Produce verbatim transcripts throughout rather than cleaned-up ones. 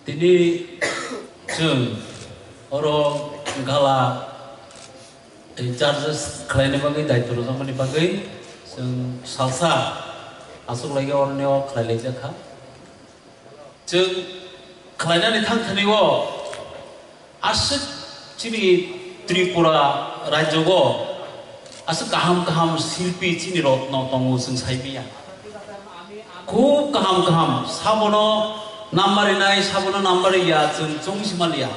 Tini chwng oro gala tei charges khlaina bagwi daitw rwjakmani bagwi chwng salsa aswk laigi oroni o khlai laijak kha. Chwng khlainani thang thani o aswk chini Tripura rajyo o aswk kaham kaham silpi chini rotno tongo chwng sai manya. Khub kaham kaham, sabono number rinai, sabono number ya, chwng chwng si maliya.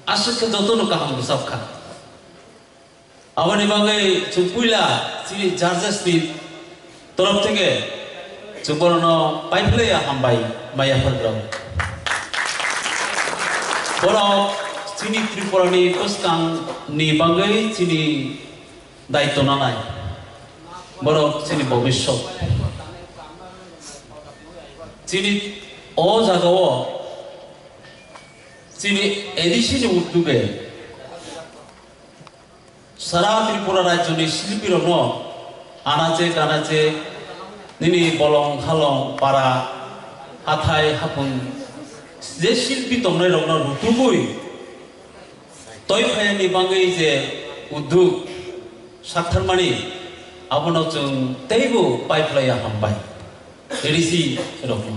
Aswk khe jotono kaham bwsap kha. Aboni bagwi chwng puila chini judges ni torof theke chwng bono paiphlaiya hambai maya phagrok. Borok chini Tripura ni bwskang ni bagwi chini daitw nanai. Borok chini bobiswt. Chini o jaga o chini A D C ni udduge sara Tripura rajyo ni silpi rokno anache kanache nini bolong halong para hathai haphung je silpi tongnai rokno rutugwi toi phaiyani bagwi je udduk saktharmani abono chwng teibo paiphlaiya hambai A D C rokno.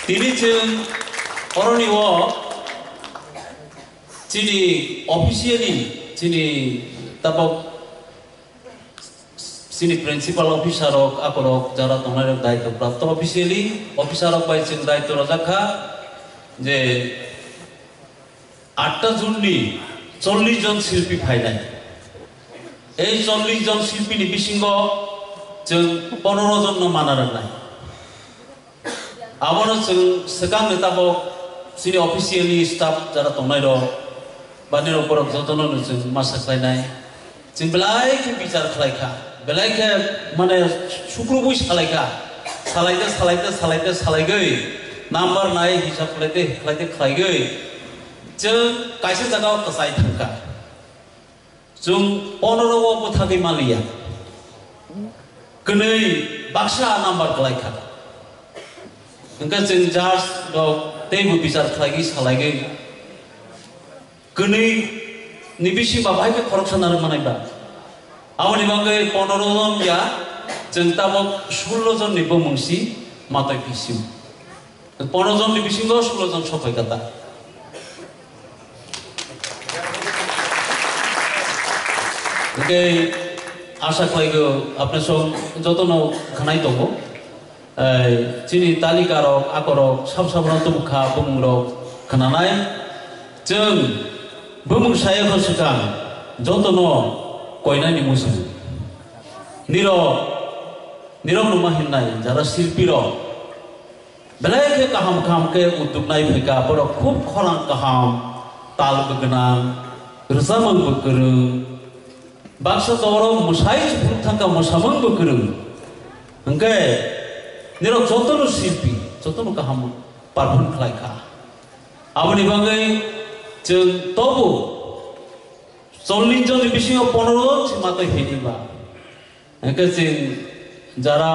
Tini chwng oroni o chini officially chini tabok chini principal officer rok akorok jara tongnai rok daitw prapto officially officer rok bai chwng daitw rojak kha je atta June ni chollish jon silpi phainai. Ei chollish jon silpi ni bisingo chwng pondro jon no mana rwnai. Abono chwng swkang ni tabok chini officially staff jara tongnai rok ba nini borok jotono no chwng masa khlainai. Chwng belai khe bichar khlai kha, belai khe mane sukrubui salai kha, salaite, salaite, salaite, salaigwi number nai hisab khlaite, khlaite, khlaigwi chwng kaisa jagao kwchai thang kha. Chwng pondro o bwthagwi manliya, kwnwi baksa number kwlai kha. Hwnkhe chwng judge rok teibo bichar khlaigwi salaigwi kwnwi ni bisingo bahai khe khoroksa narwk manai ba. Aboni bagwi pondro jon ya, chwng tabok sullo jon ni bumung si matwi phi sio. Pondro jon ni bisingo sullo jon sok phai kha ta. Hwnkhe asa khlai go apni song jotono khwnai tongo. Ei, chini talika rok, akorok sab sabno tubukha bumung rok khwnanai. Chwng bumung saya kho swkang jotono koinani muchung. Nirok, nirok numa hinnai jara silpi rok belai khe kaham kaham khe udduk nai phaikha, borok khub khorang kaham, tal bo gwnang, rwchapmung bo kwrwng, baksa toro mwsai se phunuk thangkha, mwsamung bo kwrwng. Hwnkhe nirok jotono silpi, jotono kaham perform khlai kha. Aboni bagwi chwng tobo chollish jonni bisingo pondro jon se matwi hini ba. Hwnkhe chwng jara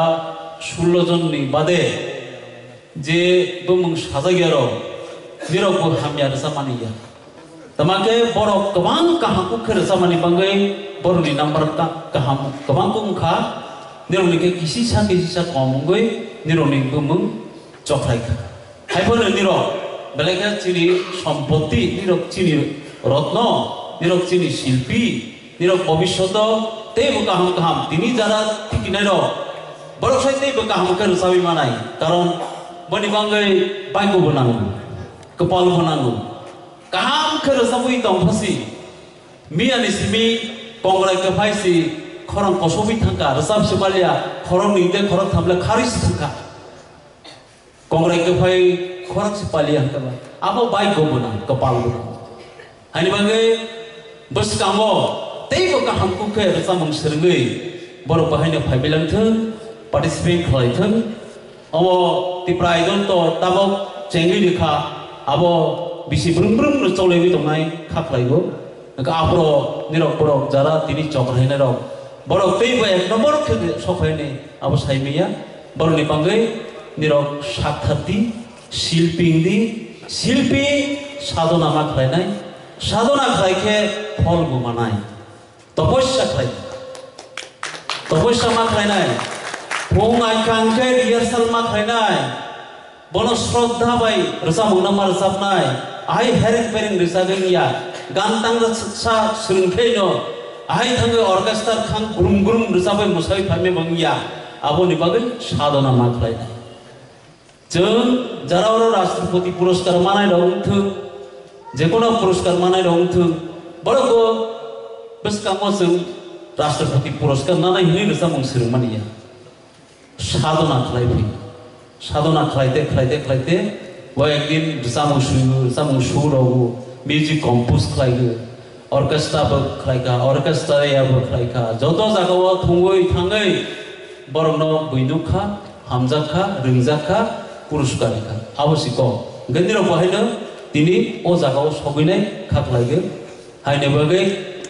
sullo jonni bade je bumung sajak ya rok, nirok bo hamya rwchapmani ya. Tama khe borok kwbang kaham kuk khe rwchapmani bagwi borokni number ka-, kaham kwbang kuk wngkha, nirokni khe kisisa kisisa kom wngwi nirokni bumung chokhlai kha. Haiphano nirok belai khe chini sompotti, nirok chini rotno, nirok chini silpi, nirok bobishoto teibo kaham kaham tini jara tikinairok borok sai teibo kaham khe rwchapwi manai, karon boni bagwi baigo bo nango, kwpal bo nango. Kaham khe rwchapwi tong phasi miyani simi kongrai kwphai si khorang kosogwi thangkha, rwchap se maliya, khorang nwi tei khorang tham le kharwi se thangkha. Kongrai kwphai khorang se paliya hwnkhe ba, abo bai go bo nang, kwpal bo nang. Haini bagwi bwskango teibo kaham kuk khe rwchapmung swrwngwi borok bahaino phaibai lang thung, participate khlai thung. Omo Tipra Idol to tabok chengwi rikha, abo bisi brum brum no cholaiwi tongnai kha khlaigo. Hwnkhe aphuru nirok borok jara tini chok rainairok, borok teibo ek nombor khe sok phaini abo sai manya. Borokni bagwi nirok sak thar di, Silpi wngdi, silpi sadhona ma khlainai, sadhona khlai khe phol bo manai. Toposya khlai, toposya ma khlainai, phung aikang khe rehearsal ma khlainai, bono shraddha bai rwchapmung no ma rwchapnai, ai hereng bereng rwchagwi ya, gan tangra sa swrwng khe no, ai thangwi orchestra khang grum grum rwchapwi mwsawi phaimani bo wngya, aboni bagwi sadhona ma khlainai. Chwng jara oro Rashtrapati Puraskar manai rok wngthwng, jekono puraskar manai rok wngthwng, borok bo bwskango chwng Rashtrapati Puraskar nanai hwnwi rwchapmung swrwngmani ya. Sadhona khlai phi, sadhona khlaite khlaite khlaite bo ekdin rwchapmung swi rwchapmung su rogo, music compose khlaigo. Orchestra bo khlaikha, orchestra ya bo khlaikha. Joto jagao thwngwi thangwi borokno bui nukha, hamjakha, rwngjakha, puruskar rikha. Abo si kok. Hwnkhe nirok bo haino tini o jagao sogwinai kha khlaigwi. Haini bagwi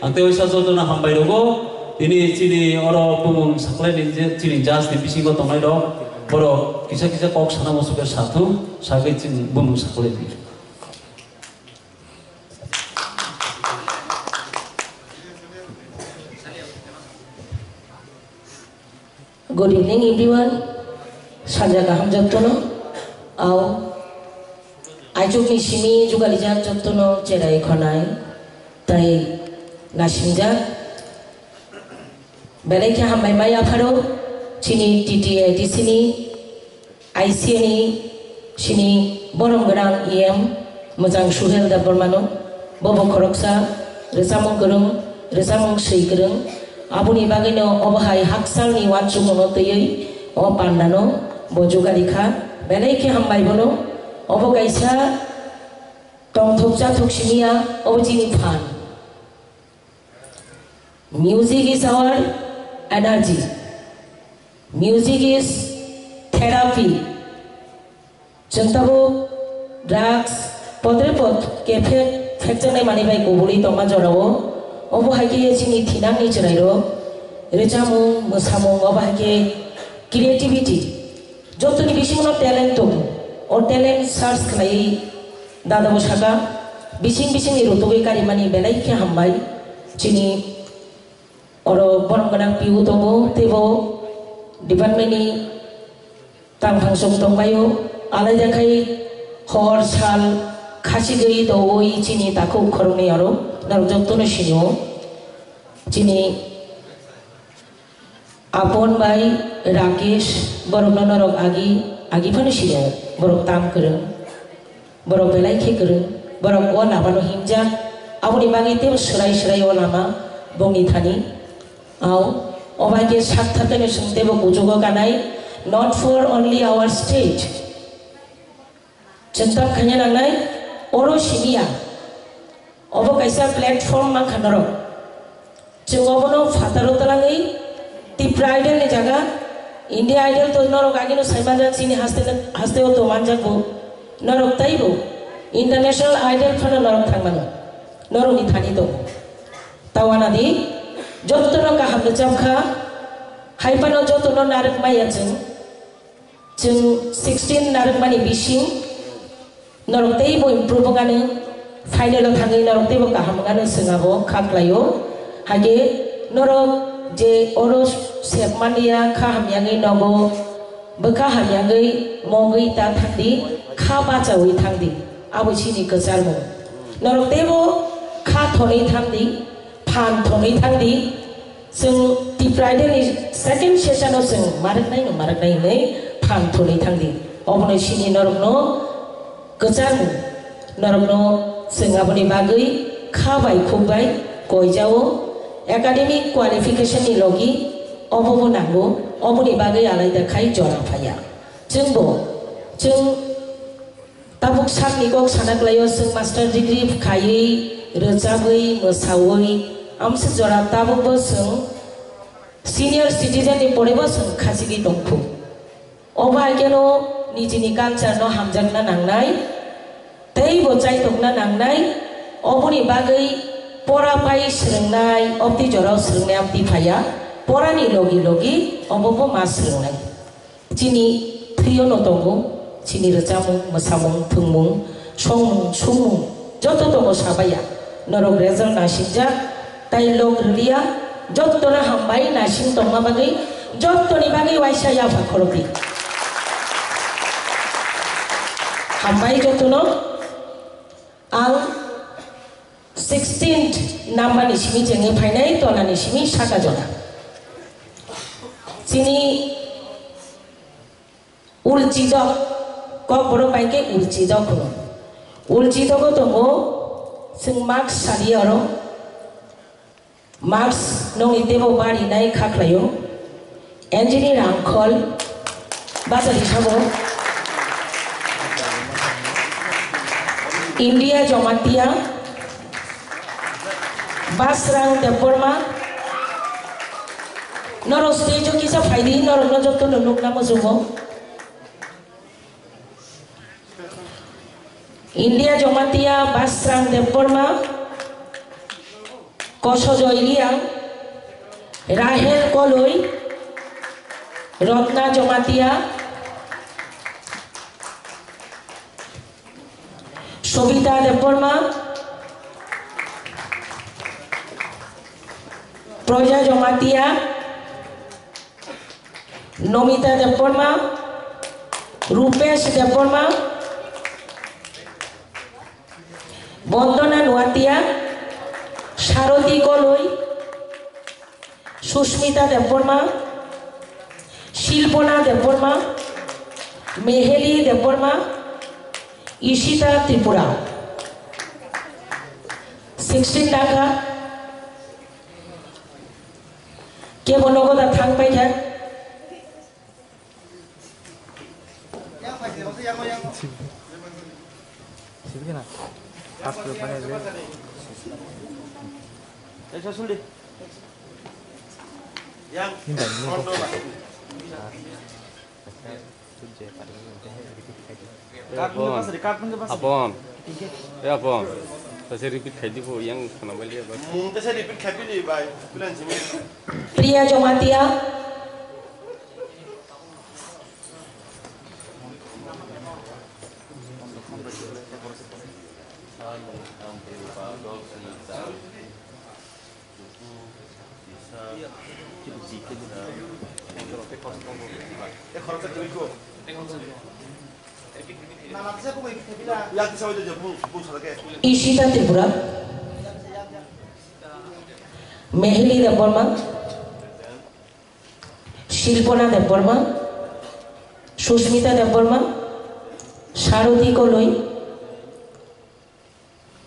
ang tei waisa jotono hambai rwgo. Tini chini oro bumung saklaini je, chini judge ni bisingo tongnai rok, borok kisa kisa kok sana muchungkhe sathung, sagwi chini bumung saklaidi. Good evening everyone. Sanja kaham jottono. Au. Aichukni simi jugalijak jottono cherai khonai. Tai nasingjak. Belai khe hambai ma yapharo. Chini T T A D C ni I C A ni sini borom gwnang E M mwchang Suhel Debbarmano, bobo khoroksa rwchapmung kwrwng, rwchapmung swi kwrwng, aboni bagwino obo hai hakchalni uansukmungno twiwi o pandano bo jugarikha, belai khe hambai bono. Obo kaisa tongthok chathok simi ya, obo chini phan. Music is our energy. Music is therapy. Chwng tabuk drugs, podre pod cafe phekjaknai manwi bai kubulwi tongma jorao. Obo hai khe chini thinangni chwrairok, rwchapmung, mwsamung, obo hai khe creativity. Jotoni bisingo talent tongo. O talent search khlaiwi dadabo saka, bising bisingni rutugwi karimani belai khe hambai. Chini oro borom gwnang P U tongo, teibo department ni tangphang song tongbaio. Alaida khai hor sal khasigwi doui chini takhuk khoroknwi oro norok jotono sinio. Chini Apon bai Rakesh, borokno norok agi, agi phano sino, borok tam kwrwng, borok belai khe kwrwng, borok o lamano himjak, aboni bagwi teibo swrai swrai o lama bongni thani. Au, o bai khe sak tharkhe no chwng teibo kuchugo kanai, not for only our state. Chwng tam khaina nangnai, oro simi ya. Obo kaisa platform mankha norok. Chwng obono phataro twlangwi Tipra Idol ni jaga, India Idol to norok agino sai manjak, chini haste, haste o to manjak bo. Norok taibo International Idol phano norok thangmano. Norokni thani tongo. Tawana di, jotono kaham rwchapkha, hai phano jotono narwk maya chwng. Chwng sixteen narwkmani bising norok teibo improve wngani, final o thangwi norok teibo kaham wngani chwng abo kha khlaio. Hage norok je oro sepmani ya kha hamyangwi nogo, bwkha hamyangwi mogwi ta thangdi, kha bachaui thangdi, abo chini kwcharmung. Norok teibo kha thonwi thangdi, phan thonwi thangdi, Chwng Tipra Idol ni second session o chwng marwknai no marwknai hinwi phan thunwi thangdi. Obono sini norokno kwchang, norokno chwng aboni bagwi kha bai khuk bai koijao. Academic qualification ni logi obobo nango, oboni bagwi alaida khai jora phaiya. Chwngbo, chwng Tabuk sakni kok sana klaio, chwng master degree khaiwi, rwchabwi, mwsawi, amswk jora tabukbo chwng senior citizen ni porebo chwng khachigwi tongkhu. Obo hai kheno nijini culture no hamjakna nangnai, teibo chaitokna nangnai, oboni bagwi pora pai swrwngnai, obtwi jorao swrwngnai amtwi phaiya, porani logi logi obobo ma swrwngnai. Chini thwio no tongo, Chini rwchapmung, mwsamung, thwngmung, songmung, sumung, joto tongo sabaiya. Norok result nasingjak, tai lok rwliya, jotono hambai nasing tongma bagwi, jotoni bagwi waisa yapha khorokdi. Hambai jotono. Ang sixteenth number ni simi chengwi phainai, tola ni simi saka jora. Chini ulchidok, kokborok bai khe ulchidok hwno. Ulchidogo tongo, chwng marks sadi oro. Marks nokni teibo barinai kha khlaio. Engineer Rangkhol, bachari sabo. India Jamatia, Basrang Debbarma, norok stage o kisa phaidi, norokno jotono nukna muchungo. India Jamatia, Basrang Debbarma, Kosojoy Riang, Rahel Koloi, Rotna Jamatia, Sobita Debbarma, Proja Jamatia, Nomita Debbarma, Rupesh Debbarma, Bondona Nuatia, Saroti Koloi, Susmita Debbarma, Shilpona Debbarma, Meheli Debbarma, Ishita Tripura. Sixteen dakha. Kebo nogo da thang paikha? Apon. Apon. Eh, apon. Saise repeat khai di bo, yang khana bali ba. Mung ta se repeat khai bili bai. Plan simi. Priya Jamatia. Ishita Tripura. Meheli Debbarma. Shilpona Debbarma. Susmita Debbarma. Saroti Koloi.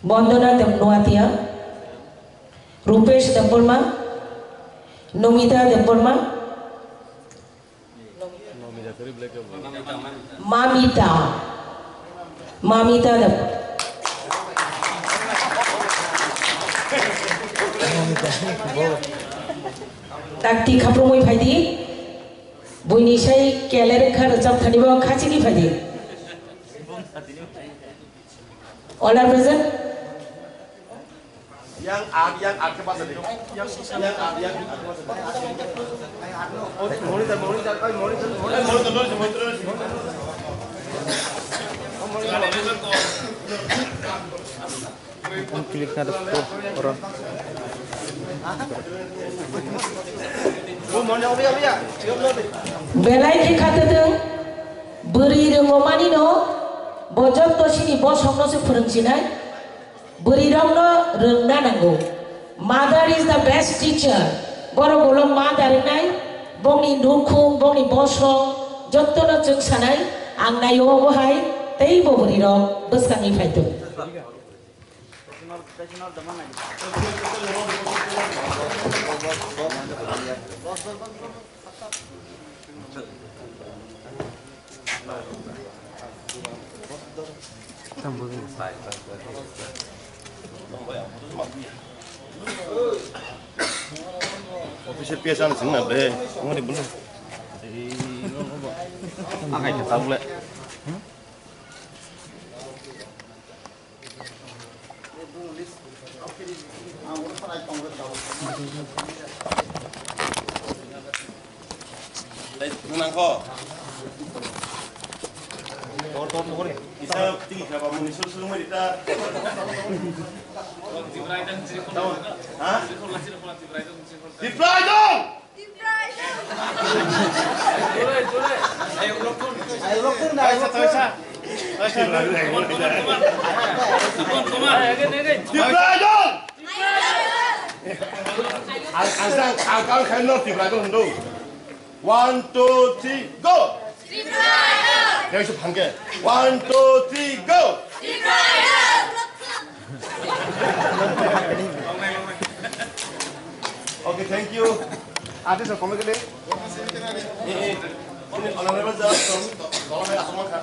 Bondona Deb-, Noatia, Rupesh Debbarma, Nomita Debbarma, Mamita, Mamita Deb-, takti khaprumwi phaidi, buini sai keler wngkha rwchap thani bo khachigwi phaidi. All are present? Yang art, yang art ke pasal ni. Yang art, yang art ke pasal ni. Monitor, monitor, monitor, monitor, monitor. Click na rw-, rw-. Belai khe kha twtwng, bwrwi rwngmani no, bo jotto chini bosong no se phwrwng sinai, bwrwi rok no rwngna nango. Mother is the best teacher. Borok ulo ma da rwngnai, bongni nukhung, bongni bosong, jotto no chwng sanai, ang naio obo hai, tei bo bwrwi rok bwskangwi phai tongo. Official P S ano sing na bre, ngori bulu. Akai ta tabule. Nangkho. Isa tiki kaba muni sur sur mari ta. Ha? Tipra Idol! Tipra Idol! Tipra Idol! Ang, ang sang, ang, ang khaino Tipra Idol hondo. One, two, three, go! Tipra Idol! Yang su phangke. One, two, three, go! Tipra Idol! Okay, thank you. Artist rok komai kele. Eh, eh. Honorable judge, tolong hai asong kha.